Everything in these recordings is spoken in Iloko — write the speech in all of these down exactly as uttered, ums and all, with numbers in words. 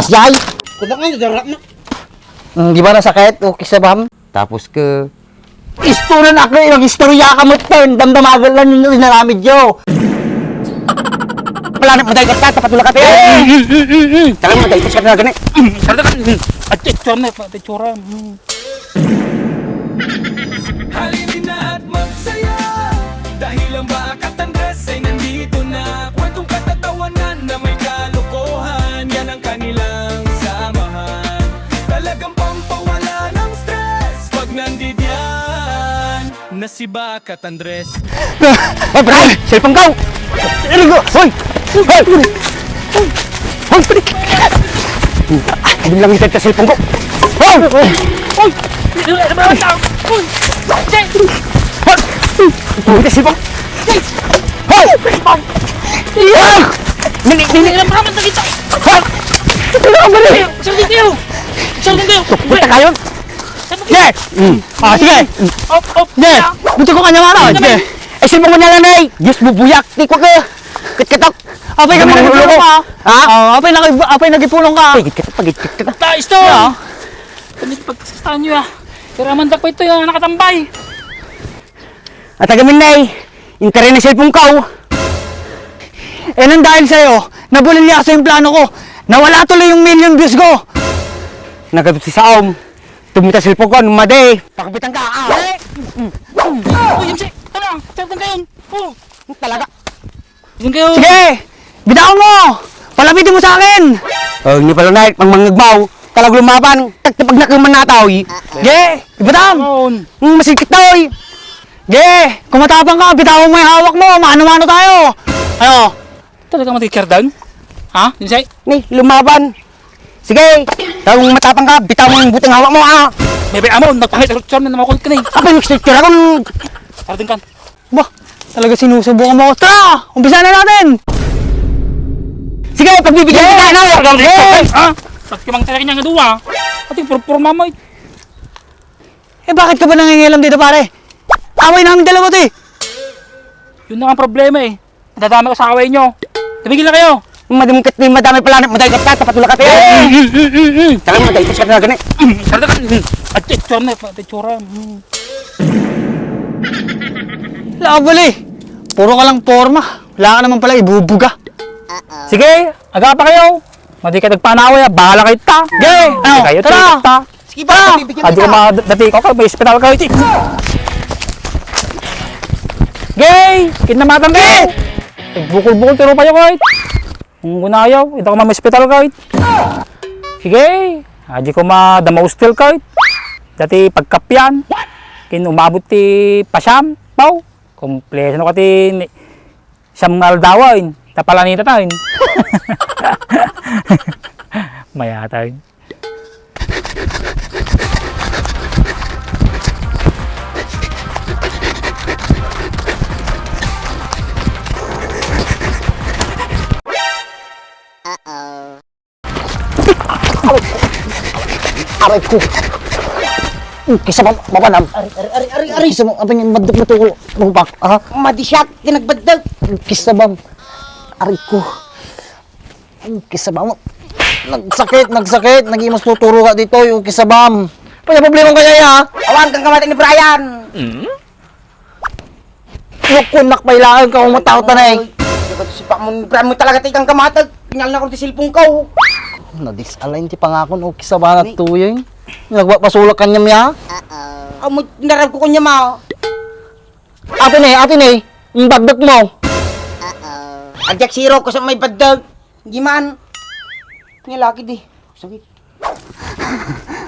Kasjay. Kunak nga, darak na. Hmm, di ba nasakit? Okay sa bam? Tapos ka, istoran ako, yung istorya ka mo, ten. Damdamagal lang yung inaramid yo. Pala, nagmatay ka, tapat mo lang ka, ten. Talagang matay ka na gani. Talaga, at itsura na, at itsura. Hmm. Halina at magsaya dahil ang Bakat Andres ay nandito na. Kwentong katatawanan na may kalokohan, yan ang kanilang samahan. Talagang pampawala ng stress pag nandidiyan na si Bakat Andres. Hoy, pre! Cellphone ko! Cellphone ko! Hoy! Hoy! Hoy, pre! Hindi lang yung cellphone ko. Hoy! Hoy! Hoy! Hoy! Hoy! Hoy! Hoy! Nini, nini. Hoy! Ano ka ba, pre? Saan kayo? Saan kayo? Punta kayo? Yes! Mm. Ah, sige. Op, op. Yes! Buti ko kanya mano. Sige. Eh, sino mo na lang, eh? Yes, bubuyak. Di ko ka. Kitkitok. Apay kami nagipulong ka. Ha? Oh, apay nag-, apay nagipulong ka. Ay, kitkitok, pagkitkitok. Ta, isto. Yeah. Kami pagkasastaan nyo, ah. Pero aman pa ito, yung nakatambay. At agamin na, eh. Yung karena cellphone ka, oh. Eh, nang dahil sa'yo, nabulilyaso yung plano ko. Nawala tuloy yung million views ko. Nagabit si Saom. Tumita cellphone ko, anong madi? Pakapitan ka, ah! Eh! Uy, M C! Tara! Cellphone kayo! Oh! Talaga? Cellphone kayo! Sige! Bitawan mo! Palapitin mo sa akin! Oh, hindi pala na, pang mangagbaw. Talagang lumaban. Tagtipag na kayo manataw, eh. Sige! Bitawan! Ang masigit daw, eh. Sige! Kung matapang ka, bitawan mo yung hawak mo. Mano-mano tayo. Ano? Talaga matikardan? Ha? Insay? Ni, lumaban. Sige, kung matapang ka, bitaw mo yung buting hawak mo, ah. Bebe, amo, nagpangit ang picture na namakot ka na eh. Apa yung picture ako? Parating kan. Ba, talaga sinusubukan mo ako. Tara, umpisa na natin. Sige, pagbibigyan kita, no? Talagang Yes! Ha? Pagkimang talaga niya nga duwa. Pati purpur mamoy. Eh, bakit ka ba nangingialam dito, pare? Away namin dalawa to eh. Yun na ang problema eh. Nadadami ko sa away nyo. Tumigil na kayo. Madamkat ni madami pala, madami ka, tapat wala ka, te. Talagang madami ka na gani. Talaga, at itsura na, at itsura. Labali. Puro ka lang porma. Wala ka naman pala ibubuga. Sige, aga pa kayo. Madi ka nagpanaway, ah. Bahala kayo ta. Gay! Ano? Kayo, tara! Ta. Sige pa, bibigyan Adi ko kita. Mga dati ko, may hospital kayo, ti. Gay! Kinamatan kayo! Bukol-bukol, tiro pa yung kahit. Kung gunayaw, ito ko may hospital kayo. Sige! Adi ko madama hostel kayo. Dati pagkapyan. Kin umabot ti pasyam. Pau! Kompleto no ka ti siyam nga aldawan. Ta planeta tayo. Mayata yun. Aray ko. Kisa ma-, mapanam. Ari, ari, ari, ari, ari. Kisa mo, apa yung maduk na tukol? Rupak, ha? Madisyak, tinagbaddag. Kisa bam. Aray ko. Ang kisabam. Nagsakit, nagsakit. Nag-imas tuturo ka dito, yung kisabam. Pwede problema kaya ya? Awan kang kamata ni Brian. Yung kunak, pailangan ka, umatao tanay. Ay, dapat si Pak mo, Brian mo talaga tayo kang kamata. Pinal na ko ti cellphone ko. Nadis-align ti pangako, no, kisabam na tuyo, eh. Nagpapasulak kanya, miya? Amo, narag ko kanya, ma. Ato ne, ato ne, yung bagdak mo. Ajak siro ko sa may bagdak. Giman. Niya laki di. Sakit.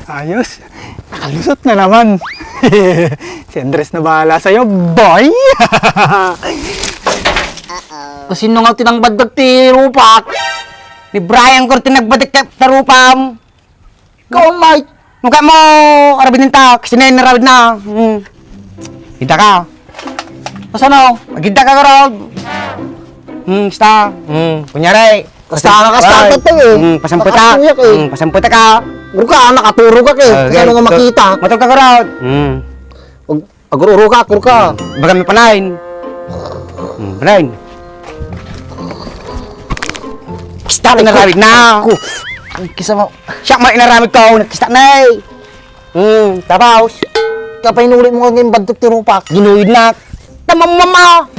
Ayos. Nakalusot na naman. Si Andres na bahala sa'yo, boy! Kung sino nga tinangbagdag ti rupak? Ni Brian ko tinangbagdag ti rupam. Ikaw, Mike. Mukha mo, arabidin ta, kasi na yung narabid na. Hmm. Kita ka. Basta no, magkita ka, Karol. Hmm, basta. Hmm, kunyari. Basta ka, basta Ay. ka to eh. Hmm, pasamputa. Nakatuyak eh. Hmm, pasamputa ka. Bro ka, nakaturo ka eh. Ah, Kasi ano okay. nga makita? Matog ka, Karol. Hmm. Pag Agururo ka, akur ka. Baga may panain. Hmm, panain. Stop na rawid na. Ku-, Kisa mo. Siak man inaramid ko, nagkista na eh. Hmm, tapos? Kapay nuli mo nga imbadtok ti rupak. Ginuyod na. Tamamama!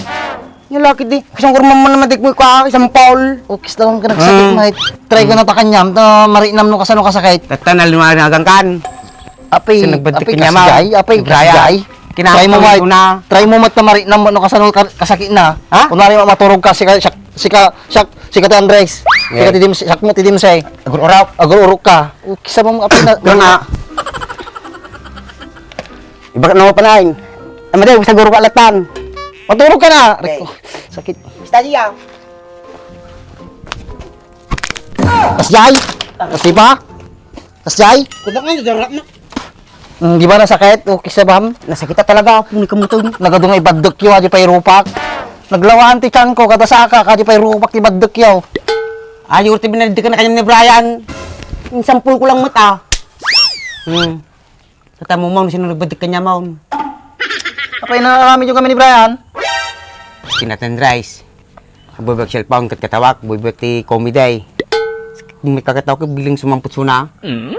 Yung laki di. Kasang kurman mo naman tikmo ka, isang paul. O, kista lang ka nagsakit, Hmm. mate. Try ka na ta kanyam, ta marinam no kasano kasakit. Tatta na lumagankan. Apay, Sa nagbadtik apay, kanya, ma. kasjay, apay, Braya. kasjay. Kinakatawa Try mo, mate. ko na. Try mo, mate, ta marinam no kasano ka-, kasakit na. Ha? Kunwari, maturog ka, sika, siak, sika, siak, sika ti Andres. Sika Yeah. ti Dims-, siak mo ti Dimsay. Agur-urok. Agur-urok ka. O, kisa mo, apay na. Nga nga. Ibagak na mo panain. Amade, sa guro ka latan. Maturog ka na. Aray ko. Sakit. Basta diya. Kasjay? Kasi pa? Kasjay? Kulang nga, nadarap na. Hmm, di ba nasakit? O, kisa bam? Nasakit talaga, puni ka mo to. Nagadu nga ibaddek yo, adi pa irupak. Naglawaan ti tiyan ko, kada saka, kadi pa irupak ti baddek yo. Ay, urti binaddekan na kanya ni Brian. Yung sampul ko lang mata. Hmm. Tatamu mo, sino nagbadik kanya mo? Apay na aramid yung kami ni Brian? Tinatan rice. Bubag cellphone, kat katawak, bubag ti comedy. May kakatawak, biling sumamput suna. Mm?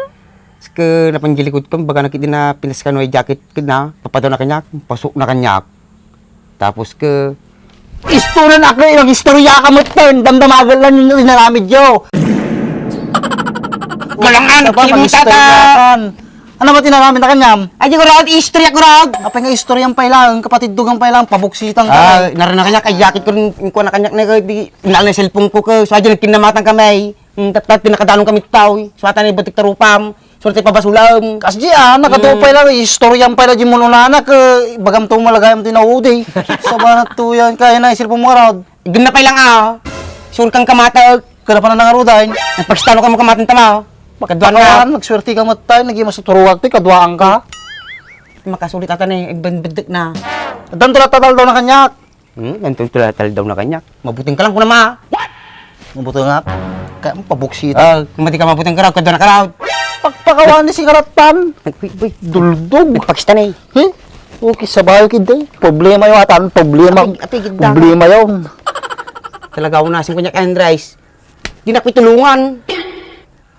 Ske, napanjilikod ko, baga nakit na pinaskan way jacket ko na, papadaw na kanya, pasok na kanya. Tapos ke, istorya na ka, nag-istorya ka mo, ten, damdamagan lang yung inaramid yo. Galangan, Ano ba, kimuta ka. mag-istorya ka? Ano ba tinaramid na kanyam? Ay, di ko raod, istorya ko raod. Apay nga istorya ang pailangan, kapatid dugang pailangan, pabuksitan ka. Ah, naranakan niya, kay jacket ko rin, yung kuha na kanya, na, di, inala na yung cellphone ko, ke, so, aja nagkinamatan kami. Hmm, tat-, tat-, pinakadanon kami tao, eh. So, ata na yung batik tarupam. Sulit ay pabasulam. Kasdi, ah, nakatupay Mm. lang, istoryan pay lang di mo nunana, ke, bagam to malagayam ti naudi. Sa banat to yan, kaya na, isir po mo araw. Ganda pay lang, ah. Sur kang kamatag. Kada pa na nangaruday. Nagpagstalo ka mo kamatang tama. Kaduan na. Pagkawan, magswerte ka mo tayo, naging masuturuwag to, kaduaan ka. Makasulit ata na yung ibang bedek na. Dan tulat tatal daw na kanyak. Hmm, nantong tulatal daw na kanya. Mabuting ka lang, kuna ma. Mabuto nga. Kaya mo pabuksita. Ah, mati ka mabuting karaw, kadwa na karaw. Pagpakawan ni si Karatan. Nag-, uy, uy. Duldog. Nagpakistan eh. Eh? Okay, sa bayo kid eh. Problema yung atan. Problema. Apig, apig, gid na. Problema yun. Talaga, unasin ko niya kay Andres. Di na pitulungan.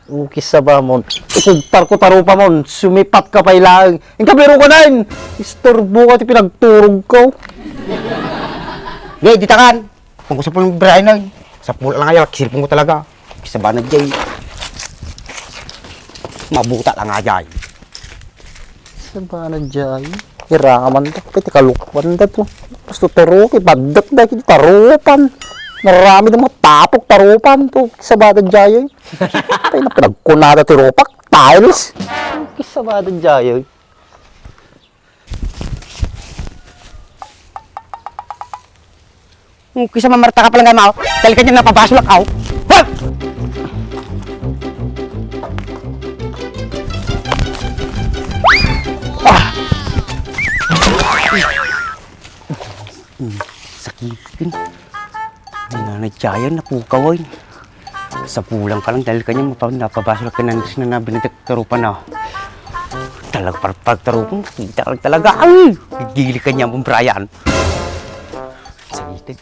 Ukis sa ba mon? Ikugtar ko tarupa mon, sumipat ka pay laeng. Inka pero ka na. Istorbo ka ti pinagturog ko. Di, ditakan. Kung gusto po ng Brian na, sa pula lang ayaw, kisilpon ko talaga. Sa ba na, Jay? Mabuta lang nga, Jay. Sa bana jay, iraman da, pati kalukwan da to. Basta taro, ipaddak da, kiti tarupan. Narami da mga tapok tarupan to. Sa bana jay, ay na pinagkunada ti rupak, tiles. Sa bana jay. Hmm, kisa mamarta ka pala nga, mao. Dahil kanya napabasulak, aw. Wag! Ah! Hmm, sakitin. Nanay Chayan, napukaw, ay. Sa pulang ka lang, dahil kanya mapa-, napabasulak ka na, na, na, binatak tarupa na. Talaga, parpag tarupa, kita lang talaga. Ay! Gigili kanya, Brian. Sakitin.